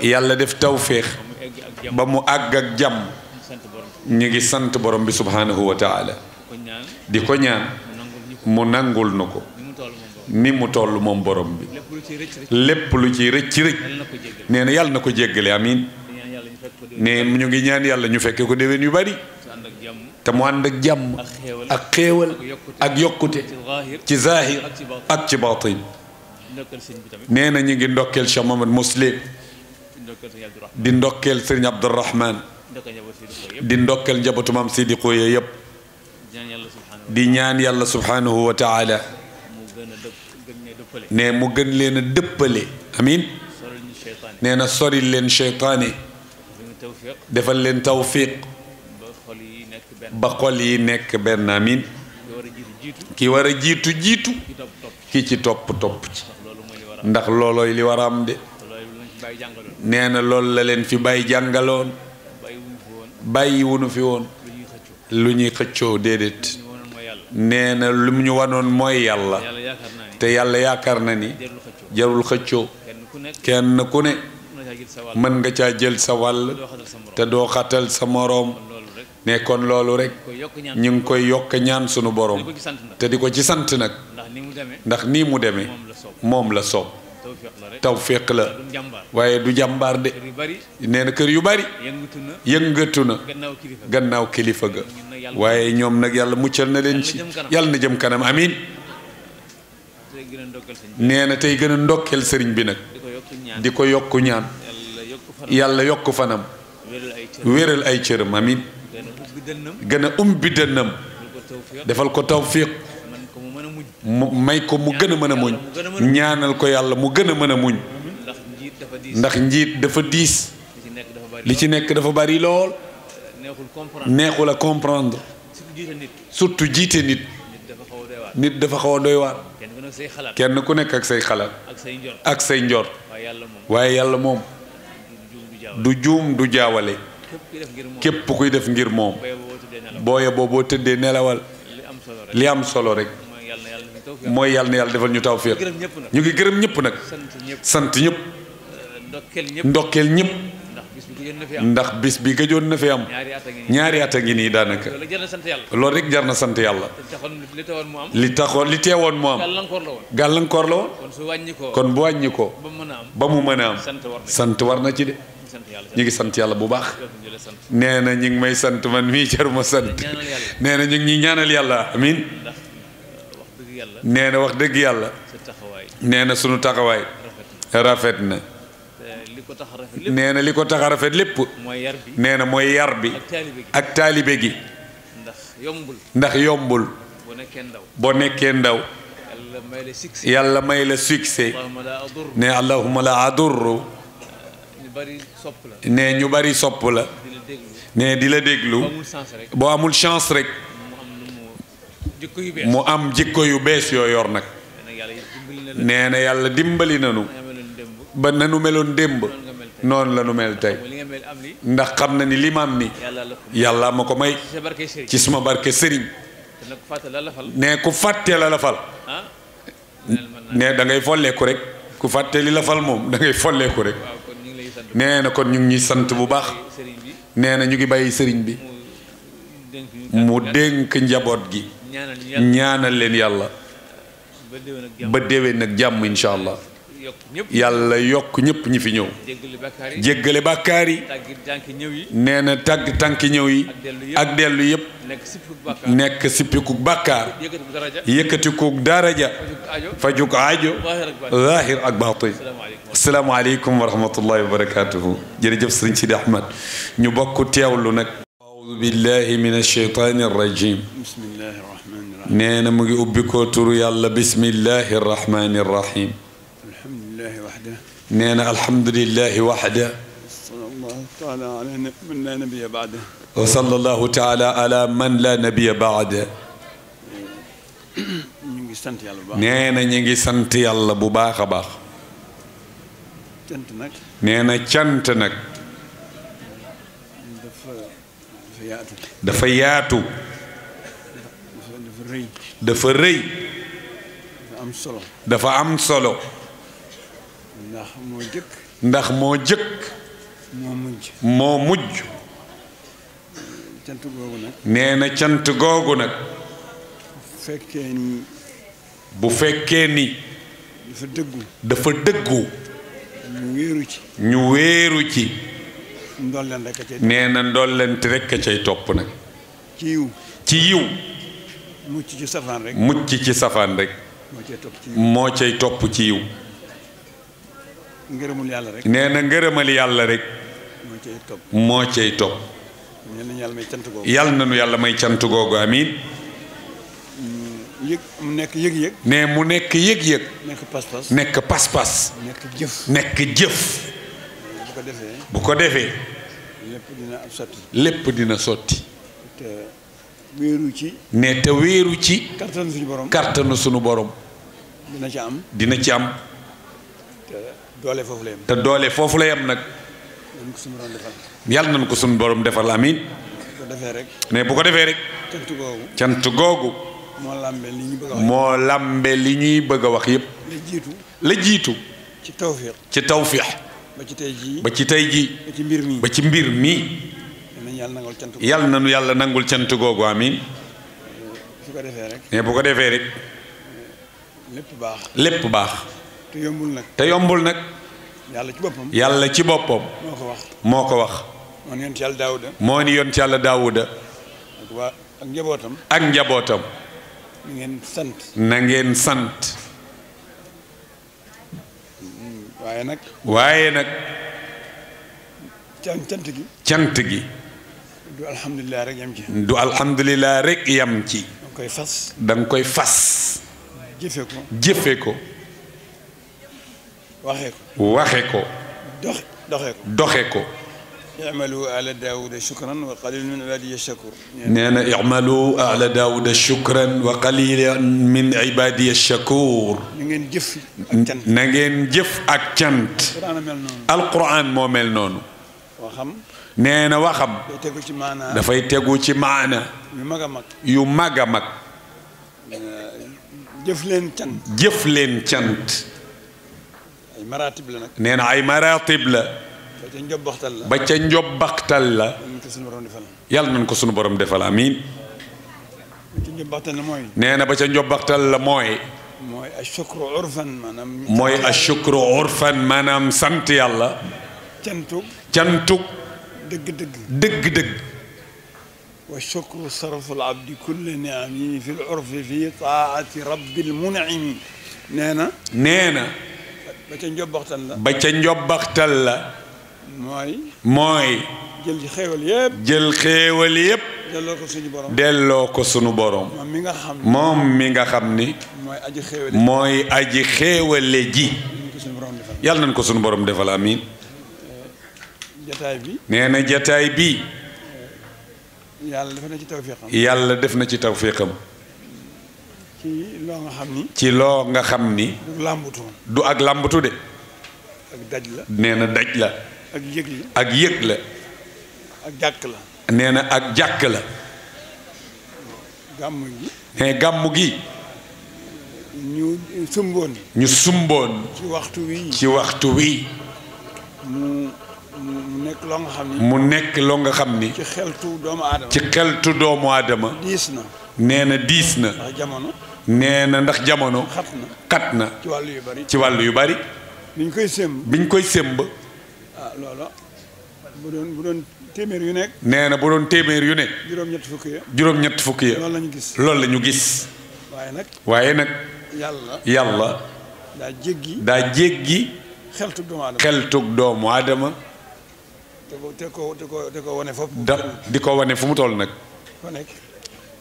yàlla def tawféex ba mu àgg ak jàmm ñu ngi sant borom bi subhanahu wa taala di ko ñaan mu nangul nu ko ni mu toll moom borom bi lépp lu ci rëcc rëcc nee na yàlla na ko jéggale amiin ne ñu ngi ñaan yàlla ñu fekke ko déwén yu bari te mu ànd ak jàmm ak xéewal ak yokkute ci zahir ak ci batin nee na ñu ngi ndokkeel Cheikh Mamadou Muslim di ndokkeel Serigne Abdourahman di ndokkeel njabootu Maam Sidi Khoye yëpp di ñaan yàlla subhanahu wa taala ne mu gën leen a dëppale amiin nee na sori leen cheytaani defal leen tawfiq ba xol yi nekk benn amiin ki war a jiitu jiitu ki ci topp ci ndax loolooy li war a am de nee na loolu la leen fi bàyyi jàngaloon bàyyi wunu fi woon lu ñuy xëccoo déedéet nee na lu mu ñu wanoon mooy yàlla te yàlla yaakaar na ni jarul xëccoo kenn ku ne mën nga caa jël sa wàll te doo xatal sa moroom ne kon loolu rek ñu ngi koy yokk ñaan sunu borom te di ko ci sant nag ndax nii mu demee moom la soob tawféq la waaye du jàmbaar de nee na kër yu bari yëngatu na gannaaw kilifa ga waaye ñoom nag yàlla muccal na leen ci yàlla na jëm kanam amiin nee na tey gën a ndokkeel sëriñ bi nag di ko yokku ñaan yàlla yokk fanam wéral ay cëram amiin gën a umbi dënnam defal ko tawfiq mu may ko mu gën a mën a muñ ñaanal ko yàlla mu gën a mën a muñ ndax njiit dafa diis li ci nekk dafa bari lool neexul a comprendre surtout jiite nit dafa xaw a doy waar kenn ku nekk ak say xalaat ak say njort waaye yàlla moom du juum du jaawale képp kuy def ngir moom booye boo tëddee nelawal li am solo rek mooy yàlla na yàlla defal ñu tawfiq ñu ngi gërëm ñëpp nag sant ñëpp ndokkeel ñëpp ndax bis bi gëjoon na fi am ñaari at a ngi nii daanaka loolu rek jar na sant yàlla li teewoon mu am gàllankoor la woon kon bu wàññi ko ba mu mën a am sant war na ci de ñu ngi sant yàlla bu baax nee na ñu ngi may sant man mii jaruma sant nee na ñu ngi ñuy ñaanal yàlla amiin nee na wax dëgg yàlla nee na sunu taxawaay rafet na nee na li ko tax a rafet lépp nee na mooy yar bi ak taalibe gi ndax yombul boo nekkee ndaw yàlla may la succès ne allahumma la adurru ne ñu bari sopp la ne di la déglu boo amul chance rek mu am jikko yu bees yoo yor nag nee na yàlla dimbali nanu ba nanu meloon démb noonu la nu mel tey ndax xam na ni li ma am ni yàlla ma ko may ci suma barke sëriñ ne ku fàtte la fal ne da ngay folleeku rek ku fàtte li la fal moom da ngay folleeku rek nee na kon ñu ngi ñuy sant bu baax nee na ñu ngi bàyyi sëriñ bi mu dénk njaboot gi ñaanal leen yàlla ba déwén nag jàmm incha allah yàlla yokk ñëpp ñi fi ñëw jéggale bàkkaar yi nee na tàgg tànki ñëw yi ak dellu yëpp nekk sippikuk bàkkaar yëkkatikuk daraja fajuk aajo zahir ak baatin asalaamaaleykum wa rahmatullahi wa barakatuhu jërëjëf sëriñ Sidi Ahmad ñu bokk teewlu nag aoudu billahi min alcheytani arrajim nee na mu ngi ubbi ko turu yàlla bismillahi arrahmani arrahim nee na alhamdulillahi waxda wa sallallahu taala ala man la nabiya baada nee na ñu ngi sant yàlla bu baax a baax nee na cant nag dafa yaatu dafa rëy dafa am solo ndax moo jëkk. ndax moo jëkk. moo mujj. moo mujj. cant googu nag. nee na cant googu nag. fekkee ni. bu fekkee ni. dafa dëggu. dafa dëggu. ñu wéeru ci. ñu wéeru ci. ndolleen rek a cay. nee na ndollent rek a cay topp nag. ci yiw. ci yiw. mucc ci safaan rek. mucc ci safaan rek. moo cay topp ci yiw. moo cay topp ci yiw. ngërëmul yàlla rek. nee na ngërëmal yàlla rek. moo cay topp. moo cay topp. yal nañu yàlla may cant googu. yàlla na nu yàlla may cant googu amiin. yëg mu nekk yëg-yëg. ne mu nekk yëg-yëg. nekk pas-pas. nekk pas-pas. nekk jëf. nekk jëf. bu ko defee. bu ko defee. lépp dina ab sotti. lépp dina sotti. te wéeru ci. ne te wéeru ci. kattanu suñu borom. kàttanu sunu borom. dina ci am. dina ci am. te doole foofu la yem. te doole foofu la yem nag. nañ ko suñu borom defal. yàlla nañ ko sunu borom defal amiin. bu ko defee rek. ne bu ko defee rek. cant googu. cant googu. moo làmbe li ñu bëgg a wax. moo làmbe li ñuy bëgg a wax yépp. la jiitu. la jiitu. ci tawfiq. ci tawfiix. ba ci tey jii. ba ci tey jii. ba ci mbir mi. ba ci mbir mi. nañ yàlla nangul cant googu. yàlla nañu yàlla nangul cant googu amiin. su ko defee rek. ne bu ko defee rek. lépp baax. lépp baax. te yombul nag. te yombul nag. yàlla ci boppam. yàlla ci boppam. moo ko wax. moo ko wax. moo ne yonent yàlla Daawuda. moo ni yonent yàlla Daawuda. ak waa ak njabootam. ak njabootam. ni ngeen sant. na ngeen sant. waaye nag. waaye nag. cant gi. cant gi. du alhamdulilah rek yam ci. du alhamdulilah rek yam ci. da nga koy fas. da nga koy fas. jëfe ko. jëfe ko. waxee ko. waxe ko. doxee ko. doxe ko. i'malu ala daawuda shukran wa qalilun min ibadiya shakur. nee na i'malu ala daawuda shukran wa qalilun min ibadiya shakur. na ngeen jëf ak cant. na ngeen jëf ak cant. Alxuraan mel noonu. alquran moo mel noonu. waxam. nee na waxam. day tegu ci maanaa. dafay tegu ci maana. yu mag a mag. yu mag a mag. jëf leen cant. jëf leen cant. ay maratib la nag. nee na ay maratib la. ba ca njobbaxtal la. ba ca njobbaxtal la. nañ ko suñu borom defal. yàlla nañ ko sunu borom defal amiin. ba ca njobbaxtal la mooy. nee na ba ca njobbaxtal la mooy. mooy ashukru urfan maanaam. mooy ashukru urfan maanaam sant yàlla. cantu. cantuk. dëgg-dëgg. dëgg-dëgg. wa shukru sarful abdi kulli ni'ami fi l-urfi fi taa'ati rabbil mun'imi. nee na. nee na. ba ca njobbaxtal la. ba ca njobbaxtal la. mooy. mooy. jël ci xéewal yépp. jël xéewal yépp. delloo ko suñu borom. delloo ko sunu borom. moom mi nga xam. moom mi nga xam ni. mooy aji xéewale. mooy aji xéewale ji. nañ ko suñu borom defal. yàlla nañ ko sunu borom defal amiin. jataay bi. nee na jataay bii. yàlla def na ci tawfiqam. yàlla def na ci tawfiqam. ci loo nga xam ni. ci loo nga xam ni. du làmbutu. du ak làmbatu de. ak daj la. nee na daj la. ak yëg la. ak yëg la. ak jàkk la. nee na ak jàkk la. gàmm gi. nee gàmmu gi. ñu sumboon. ñu sumboon. ci waxtu wi. ci waxtu wi. mu nekk loo nga xam ni. mu nekk loo nga xam ni. ci xeltu doomu aadama. ci xeltu doomu aadama. diis na. nee na diis na. ndax jamono. nee na ndax jamono. xat na. xat na. ci wàllu yu bari. ci wàllu yu bari. biñ koy sémb. biñ koy sémb. loola bu doon téeméer yu nekk. nee na bu doon téeméer yu nekk. juróom-ñett fukk ya. juróom-ñett fukk ya. loolu la ñu gis. loolu la ñu gis. waaye nag. waaye nag. yàlla. yàlla. daa jéggi. daa jéggi. xeltu doomu aadama. xeltug doomu aadama. te ko wane foofu. di ko wane fu mu toll nag. fa nekk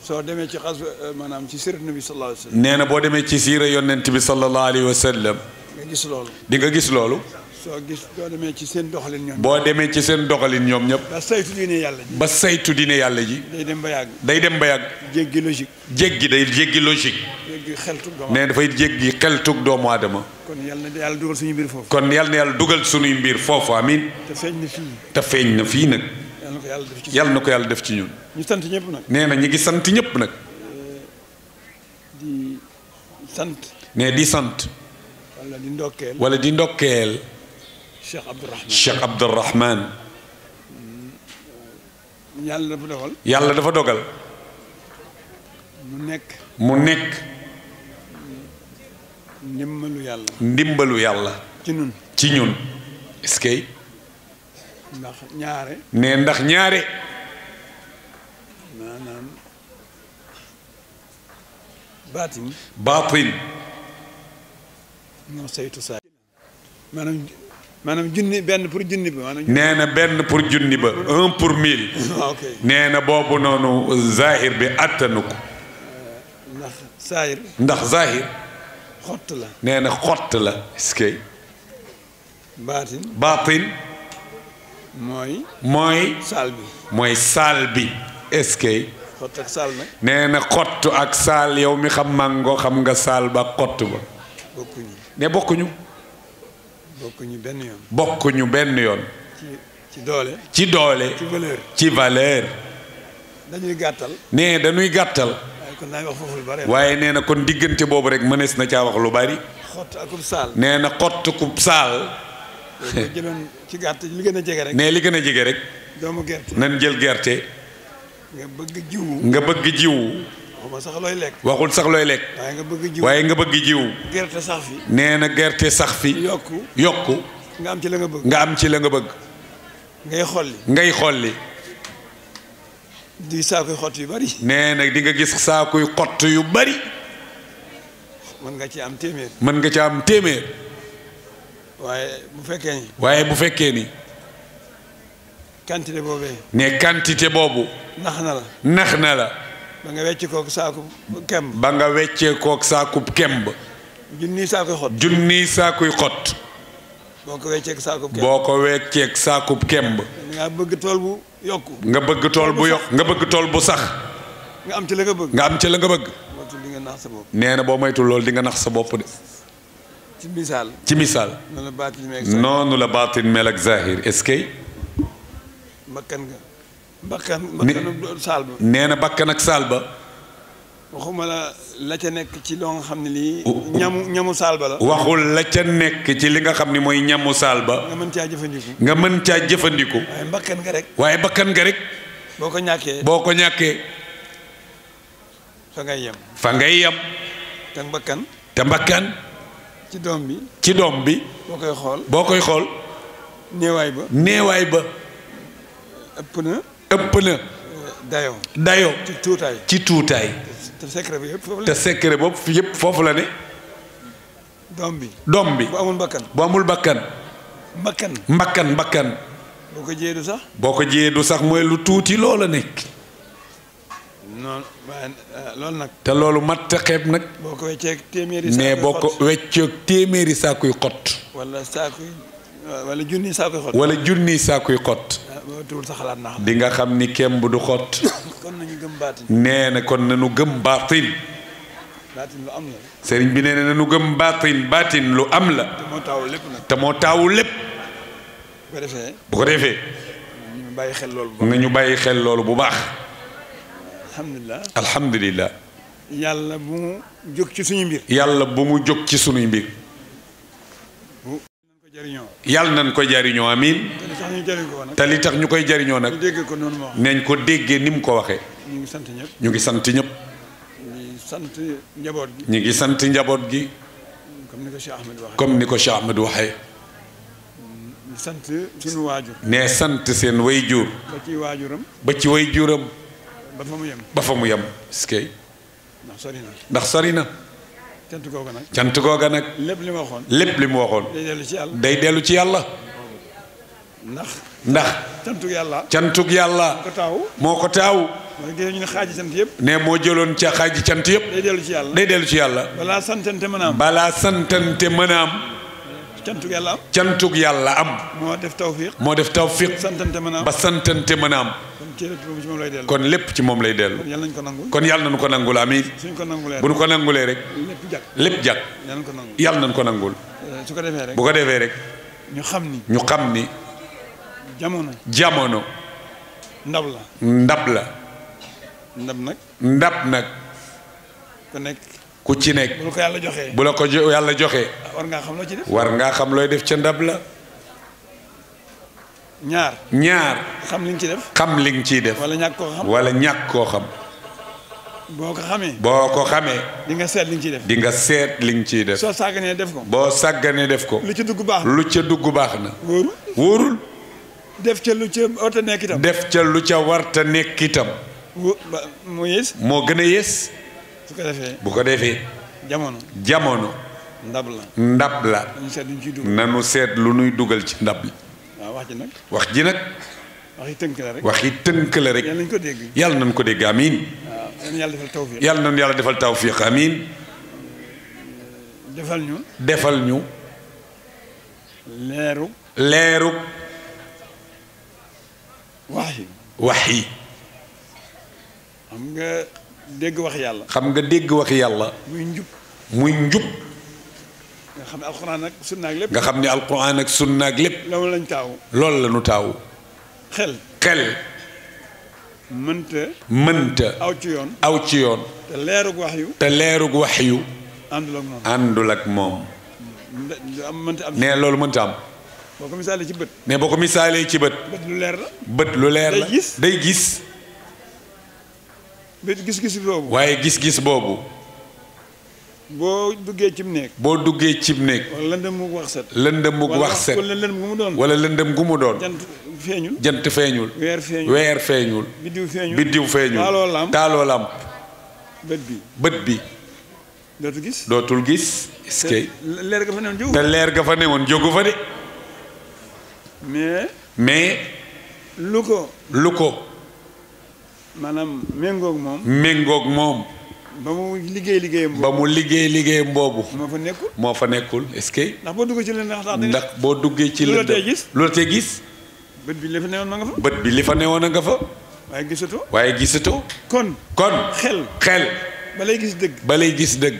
soo demee ci xas maanaam ci sirat nabi sallallahu alayhi wa sallam. nee na boo demee ci siira yonent bi sallallahu alayhi wa sallam. nga gis loolu. di nga gis loolu. boo demee ci seen doxalin ñoom. boo demee ci seen doxalin ñoom ñëpp. ba saytu diine yàlla ji. ba saytu diine yàlla ji. day dem ba yàgg. day dem ba yàgg. jéggi logique. day jéggi logique. jéggi xeltug doomu. nee dafay jéggi xeltug doomu aadama. kon yàlla na yàlla dugal suñu mbir foofu. kon yàlla na yàlla dugal suñuy mbir foofu amiin. te feeñ na fii. te feeñ na fii nag. yàlla na ko yàlla def ci. yàlla na ko yàlla def ci ñun. ñu sant ñëpp nag. nee na ñu ngi sant ñëpp nag. di sant. nee di sant. wala di ndokkeel Cheikh Abdourahman yàlla dafa dogal mu nekk ndimbalu yàlla ci ñun est-ce que ndax ñaare maanaam baatin moo saytu saa maanaam junni benn pour junni ba nee na benn pour junni ba 1 pour 1000 nee na boobu noonu zahir bi attanu ko ndax zahir xott la nee na xott la est-ce que baatin mooy saal bi est-ce que xott ak saal nag nee na xott ak saal yow mi xam mango xam nga saal ba xott ba ne bokkuñu benn yoon ci doole ci valeur dañuy gàttal nee dañuy gàttal waaye nee na kon diggante boobu rek mënees na caa wax lu bari xott akub saal nee na xott kub saal jëloon ci gàtt li gën a jege rek nee li gën a jege rek doomu gerte nan jël gerte nga bëgg jiwu waxuma sax looy lekk waxul sax looy lekk waaye nga bëgg jiwu gerte sax fi nee na gerte sax fi yokku nga am ci la nga bëgg ngay xolli di saakuy xott yu bari nee na di nga gis saakuy xott yu bari mën nga ci am téeméer waaye bu fekkee ni quantité boobu nax na la ba nga wecce kook saakub kemb junni saakuy xott boo ko wecceek saakub kemb nga bëgg tool bu yokku nga bëgg tool bu sax nga am ci la nga bëgg nee na boo moytul loolu di nga nax sa bopp de ci misaal noonu la baatin mel ak zahir est-ce que bakkanu saal ba nee na bakkan ak saal ba waxuma la ca nekk ci loo nga xam ne lii ñamu saal ba la waxul la ca nekk ci li nga xam ne mooy ñamu saal ba nga mën caa jëfandiku waaye bakkan nga rek boo ko ñàkkee fa ngay yem te bakkan ci doom bi boo koy xool néewaay ba ëpp na dayo ci tuutaay te secret boobu yëpp foofu la ne doom bi bu amul bakkan mbakkan boo ko jiyee du sax mooy lu tuuti loola nekk loolu nag te loolu mat a xeeb nag boo ko wecceeg téeméeri saakuy xott wala junni saakuy xott di nga xam ni kemb du xott nee na kon nañu gëm baatin sëriñ bi nee na nañu gëm baatin lu am la te moo taawu lépp bu ko defee nañu bàyyi xel loolu bu baax alhamdulillah yàlla bu mu jóg ci suñu mbir yàlla nañ ko jariñoo amiin te li tax ñu koy jariñoo nag nañ ko déggee ni mu ko waxee ñu ngi sant ñëpp ñu ngi sant njaboot gi comme ni ko Cheikh Ahmed waxee ne sant seen wayjur ba ci wayjuram ba fa mu yem est-ce que ndax sori na cant googa nag lépp li mu waxoon day dellu ci yàlla ndax cantug yàlla moo ko taaw ne moo jëloon ca xaaji cant yëpp day dellu ci yàlla balaa santante mën a am cantug yàlla am moo def tawfiq ba santante mën a am kon lépp ci moom lay dellu kon yàlla nañu ko nangul amiin bu ñu ko nangulee rek lépp jag yàlla nañu ko nangul bu ko defee rek ñu xam ni jamono ndab nag ku ci nekk bu la ko yàlla joxee bu la ko yàlla joxee war ngaa xam loo ci def war ngaa xam looy def ca ndab la ñaar xam li nga ci def xam li nga ciy def wala ñàkk koo xam wala ñàkk koo xam boo ko xamee di nga seet li nga ciy def di nga seet li nga ciy def soo sàgganee def ko boo sàgganee def ko lu ca dugg baax na wóorul def ca lu ca warta nekk itam def ca lu ca warta nekk itam moo yées moo gën a yées bu ko defee jamono ndab la nanu seet lu nuy dugal ci ndab li wax ji nag waxi tënk la rek yàlla nañ ko dégg amiin yàlla nañu yàlla defal tawfiq amiin defal ñu leeru wax yi xam nga dégg wax yàlla muy njub nga xam ne alxuraan ak sunna ak lépp nga xam ne alxuraan ak sunna ak lépp loolu lañ taawu loolu la ñu taawu xel mënta aw ci yoon te leerug wax yu àndul ak moom ne loolu mënta am boo ko misaalee ci bët ne boo ko misaalee ci bët bët lu leer la day gis gis-gis boobu waaye gis-gis boobu boo duggee cib néeg wala lëndëm mu wax set wala lëndëm gu mu doon jant feeñul weer feeñul biddiw feeñul taaloo làmp bët bi dootul gis est-ce que te leer ga fa newoon jógu fa de mais lu ko maanaam méngoog moom ba mu liggéey liggéeyam boobu moo fa nekkul est-ce que ndax boo duggee ci lëndëm ndax boo duggee ci lëndëm lu la tee gis bët bi li fa newoon ma nga fa bët bi li fa newoon a nga fa waaye gisatoo kon xel ba lay gis dëgg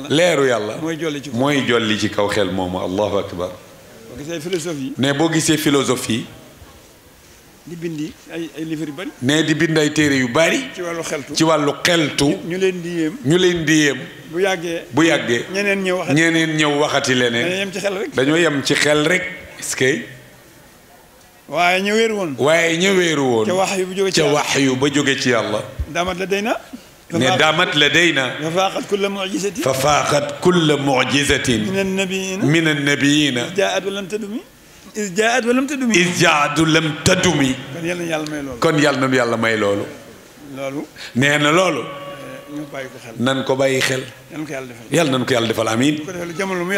leeru yàlla mooy jolli ci kaw xel moomu allahu akbar boo gisee philosophie di bindi ay livre yu bari di bind ay téere yu bari ci wàllu xeltu ñu leen di yéem bu yàggee ñeneen ñëw waxati leneen dañoo yem ci xel rek est-ce que waaye ñëweeru woon ca wax yu ba jóge ci yàlla daamat la day na fa faaxat kulla mu'jizatin min an-nabiyina is jaat wa lam tadumi kon yàlla nañu yàlla may loolu nee na loolu nan ko bàyyi xel yàlla nañu ko yàlla defal amiin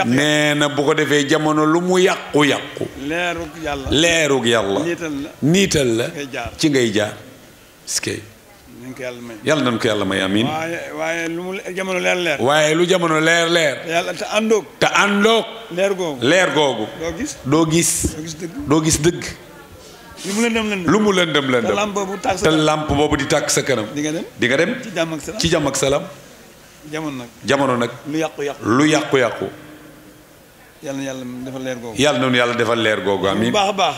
nee na bu ko defee jamono lu mu yàqu leerug yàlla niital la ci ngay jaar yàlla nañu ko yàlla may amiin waaye lu jamono leer waaye lu jamono leer te àndoog leer googu doo gis dëgg lu mu lëndëm te làmp boobu di tàkk sa kanam di nga dem ci jàmm ak salaam jamono nag lu yàqu yàlla nañu yàlla defal leer googu amiin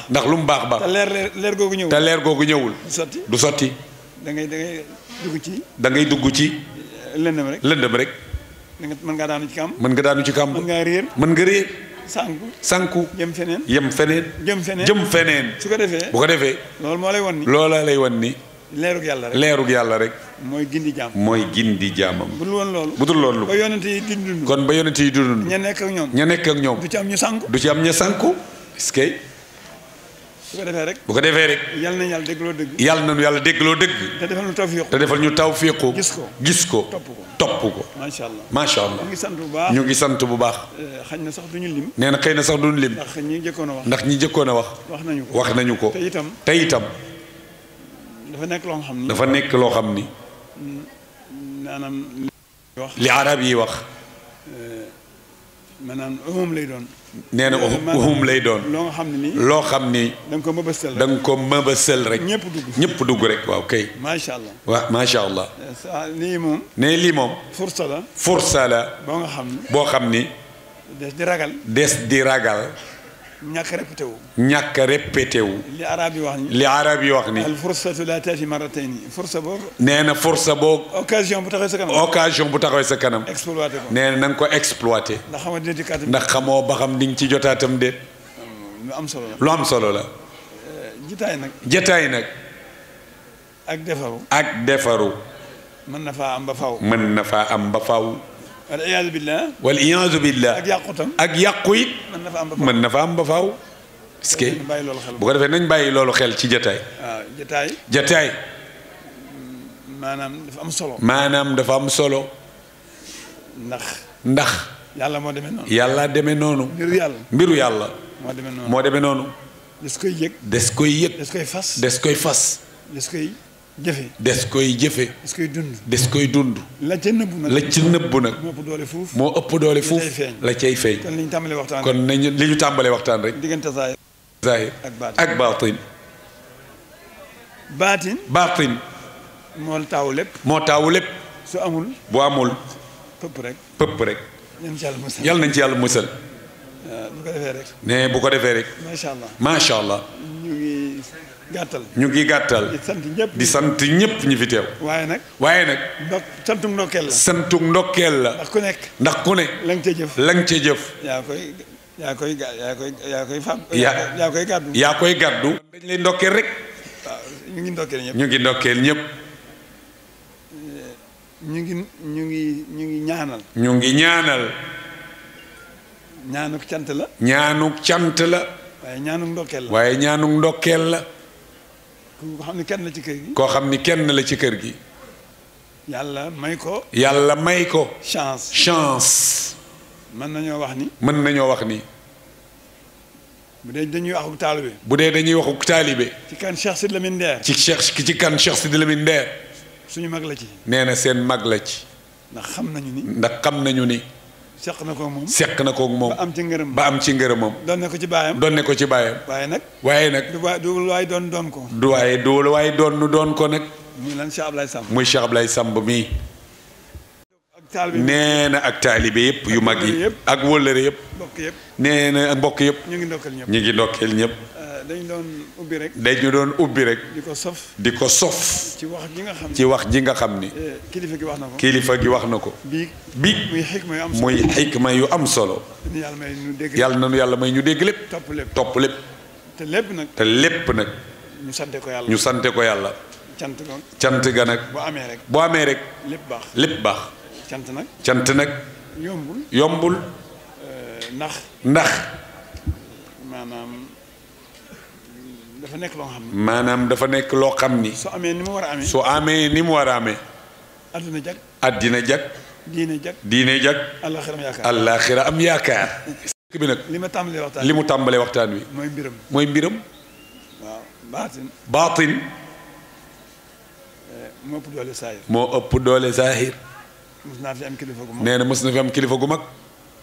ndax lu mu baax te leer googu ñëwul du sotti da ngay dugg ci lëndëm rek mën nga daanu ci kàmb mën nga réer sanku yem feneen jëm feneen bu ko defee loola lay wan ni leerug yàlla rek mooy gindi jaamam bu dul loolu kon ba yonent yi dund ña nekk ak ñoom du ci am ñu sanku est-ce que bu ko defee rek yàlla nañu yàlla dégloo dëgg te defal ñu tawfiqu gis ko topp ko macha allah ñu ngi sant bu baax xëy na sax duñu lim nee na xëy na sax duñu lim ndax ñi jëkkoon a wax wax nañu ko te itam dafa nekk loo xam ni maanaam li arab yi wax maanaam umum lay doon nee na uhum lay doon loo xam ni da nga ko mëbësal rek ñëpp dugg rek waaw kay macha allah waaw macha allah lii moom fursa la boo xam ni des di ragal ñàkk a répété wu. ñàkk a répété wu. li arab yi wax ni. li arab yi wax ni. al fursatu la taati marratayni fursa boobu. nee na fursa boobu. occasion bu taxawee sa kanam. occasion bu taxawee sa kanam. exploité ko. nee na na nga ko exploité. ndax xamoo dina ci kàttan. ndax xamoo ba xam di nga ci jotaatam déet. lu am solo la. lu am solo la. jitaay nag. jataay nag. ak defaru. ak defaru. mën na faa am ba faw. mën na faa am ba faw. wal iyaadu billah. wal iyaadu billah. ak yàqu tam. ak yàqu it. mën na fa am ba faw. mën na fa am ba faw. est-ce que bu ko defee nañ bàyyi loolu xel ci jataay. waaw jataay. jataay. maanaam dafa am solo. maanaam dafa am solo. ndax. yàlla moo demee noonu. yàlla demee noonu. mbiru yàlla. mbiru yàlla. moo demee noonu. moo demee noonu. des koy yëg. des koy yëg. des koy fas. des koy fas. des koy jëfe. des koy jëfe. des koy dund. des koy dund. la ca nëbbu nag. la ca nëbbu nag. moo ëpp doole fuuf. moo ëpp doole fuuf. la cay feeñ. kon li ñu tàmbalee waxtaan. kon nañu li ñu tàmbalee waxtaan rek. diggante zaahir. zaahir ak baatin. baatin. baatin. moo taawu lépp. moo taawu lépp. su amul. bu amul. pëpp rek. pëpp rek. yal nañ ci yàlla nañ ci yàlla yàlla musal. musal. bu ko defee rek. ne bu ko defee rek. macha allah. macha allah. ñu ngi gàttal. ñu ngi gàttal. di sant ñëpp. di sant ñëpp ñi fi teew. waaye nag. waaye nag. santuk ndokkeel la. santuk ndokkeel la. ndax ku nekk. ndax ku ne. la nga ca jëf. la nga ca jëf. yaa koy fab. yaa koy gàddu. yaa koy gàddu. dañ lay ndokkeel rek. waaw ñu ngi ndokkeel ñëpp. ñu ngi ndokkeel ñëpp. ñu ngi ñaanal. ñu ngi ñaanal. ñaanuk cant la. ñaanuk cant la. waaye ñaanuk ndokkeel la. waaye ñaanuk ndokkeel la. koo xam ni kenn la ci kër gi. koo xam ni kenn la ci kër gi. yàlla may ko. yàlla may ko. chance. chance. mën nañoo wax ni. mën nañoo wax ni. bu dee dañuy waxuk taalibe. bu dee dañuy waxuk taalibe. ci kan Cheikh Sidi Lamine Nder. ci kan Cheikh Sidi Lamine Nder. suñu mag la ci. nee na seen mag la ci. ndax xam nañu ni. ndax xam nañu ni. seq na koog moom. seq na koog moom. ba am ci ngërëm. ba am ci ngërëmam. doon ne ko ci baayam. doon ne ko ci baayam. waaye nag. waaye nag. du waay doon ko. du waaye doon ko nag. muy lan Cheikh Ablaye Samb. muy Cheikh Ablaye Samb mii. ak taalibe nee na ak taalibe yëpp yu mag yi. ak wëllëre yëpp. mbokk yëpp. nee na ak mbokk yëpp. ñu ngi ndokkeel ñëpp. ñu ngi ndokkeel ñëpp. dañu doon ubbi rek. dañu doon ubbi rek. di ko sof. di ko sof. ci wax ji nga xam ni. ci wax ji nga xam ni. kilifa gi wax na ko. kilifa gi wax na ko. bii muy xikma yu am solo. muy xikma yu am solo. yàlla may ñu dégg. yàlla na nu yàlla may ñu dégg lépp. topp lépp. topp lépp. te lépp nag. te lépp nag. ñu sante ko yàlla. ñu sante ko yàlla. cant ko. cant ga nag. bu amee rek. bu amee rek. lépp baax. lépp baax. cant nag. cant nag. yombul. yombul. ndax. maanaam dafa nekk loo xam ni. maanaam dafa nekk loo xam ni. soo amee ni mu war a amee. soo amee ni mu war a amee. adduna jag. addina jag. diine jag. diine jag. àllaaxira am yaakaar. àllaaxira am yaakaar. bi nag li ma tàmbalee waxtaan. li mu tàmbalee waxtaan wi. mooy mbiram. mooy mbiram. waaw baatin. baatin. moo ëpp doole saahir. moo ëpp doole saahir. mos naa fi am kilifa gu mag. nee na mos na fi am kilifa gu mag.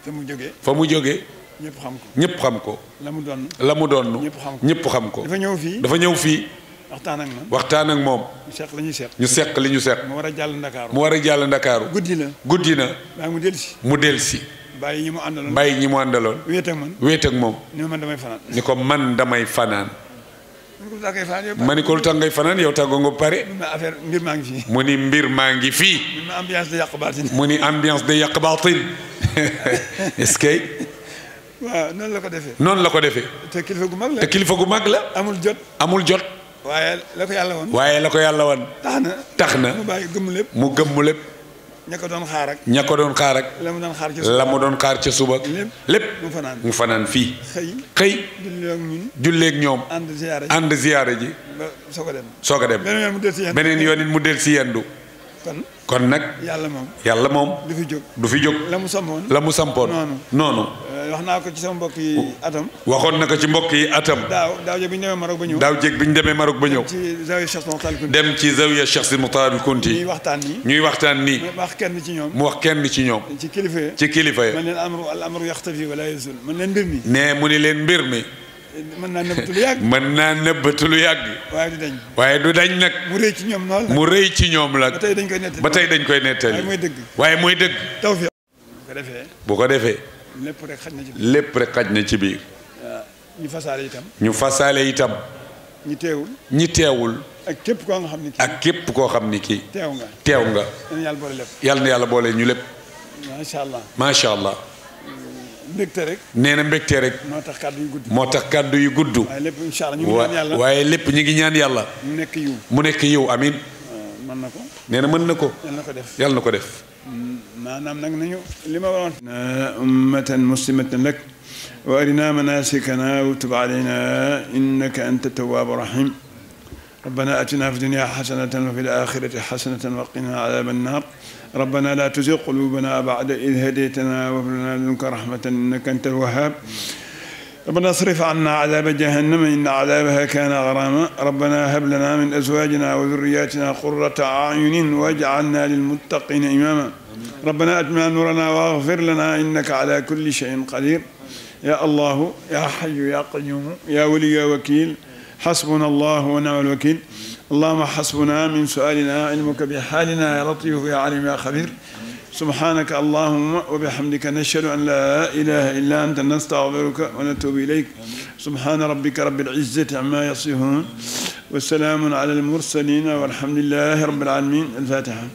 fa mu jógee. fa mu jógee. ñëpp xam ko. ñëpp xam ko. la mu doon. la mu doon. ñëpp xam ko. ñëpp xam ko. dafa ñëw fii. dafa ñëw fii. waxtaan ak moom. waxtaan ak moom. ñu seq la ñuy seq. ñu seq li ñu seq. mu war a jàll Ndakaaru. mu war a jàll Ndakaaru. guddi la. guddi na. waaye mu dellusi. mu dellusi. bàyyi ñi mu àndaloon. bàyyi ñi mu àndaloon. wéet ak man. wéet ak moom. ni man damay fanaan. ni ko man damay fanaan. ma ni ko lu tax ngay fanaan yow tàggoo nga pare. affaire mbir maa ngi fii. mu ni mbir maa ngi fii. ma ambiance de yàq baatin. mu ni ambiance de yàq baatin. est-ce que. waaw noonu la ko defee. noonu la ko defee. te kilifa gu mag la. te kilifa gu mag la. amul jot. amul jot. waaye la ko yàlla woon. waaye la ko yàlla woon. tax na. mu bàyyi gëmm lépp. mu gëmm lépp. ña ko doon xaar ak. ña ko doon xaar ak. la mu doon xaar ca suba. la mu doon xaar ca suba. lépp mu fanaan fii. xëy. julleeg ñun. julleeg ñoom. ànd ziyaara ji. ba soog a dem. soog a dem. beneen yoon it mu del si yendu. kon nag. yàlla moom. du fi jóg. du fi jóg. la mu sampoon. noonu. wax naa ko ci sama mbokk yi atam. waxoon na ko ci mbokk yi atam. daaw jéeg bi ñu demee Maroc ba ñëw. daaw jéeg bi ñu demee Maroc ba ñëw. dem ci zawiya Cheikh Sidi Muxtaar Kunti. ñuy waxtaan nii. mu wax kenn ci ñoom. ci kilifa yi. man leen al amru yaxtafi wala yazul. man leen mbir mi. ne mu ni leen mbir mi. mën naa nëbbatu lu yàgg. mën naa nëbbatu lu yàgg. waaye du dañ nag. mu rëy ci ñoom lool. mu rëy ci ñoom la. ba tey dañ koy nettali. ba tey dañ koy nettali. waaye mooy dëgg. tawfiq. bu ko defee. lépp rek xaj na ci biir. lépp rek xaj na ci biir. ñu fasaale itam. ñu fasaale itam. ñi teewul. ñi teewul. ak képp koo xam ni kii. ak képp koo xam ni kii. teew nga. teew nga. yàlla boole lépp. yàlla na yàlla boole ñu lépp. macha allah. macha allah. mbégte rek. nee na mbégte rek. moo tax kàddu yu gudd. moo tax kàddu yu gudd. waaye lépp incha allah ñu ngi ñaan yàlla. waaye lépp ñu ngi ñaan yàlla. mu nekk yiw. mu nekk yiw amiin. mën na ko. nee na mën na ko. yàlla na ko def. yàlla na ko def. maanaam nag nañu li ma waroon. ummatan muslimatan lak wa arina manasikana wa tub alayna innaka anta tawwabu rahim. ربنا آتنا في الدنيا حسنة وفي الآخرة حسنة وقنا عذاب النار ربنا لا تزغ قلوبنا بعد إذ هديتنا وهب لنا من لدنك رحمة إنك أنت الوهاب ربنا اصرف عنا عذاب جهنم إن عذابها كان غراما ربنا هب لنا من أزواجنا وذرياتنا قرة أعين واجعلنا للمتقين إماما ربنا أتمم نورنا واغفر لنا إنك على كل شيء قدير يا الله يا حي يا قيوم يا ولي يا وكيل حسبنا الله ونعم الوكيل اللهم حسبنا من سؤالنا علمك بحالنا يا لطيف يا عليم يا خبير سبحانك اللهم وبحمدك نشهد أن لا إله إلا أنت نستغفرك ونتوب إليك سبحان ربك رب العزة عما يصفون والسلام على المرسلين والحمد لله رب العالمين الفاتحة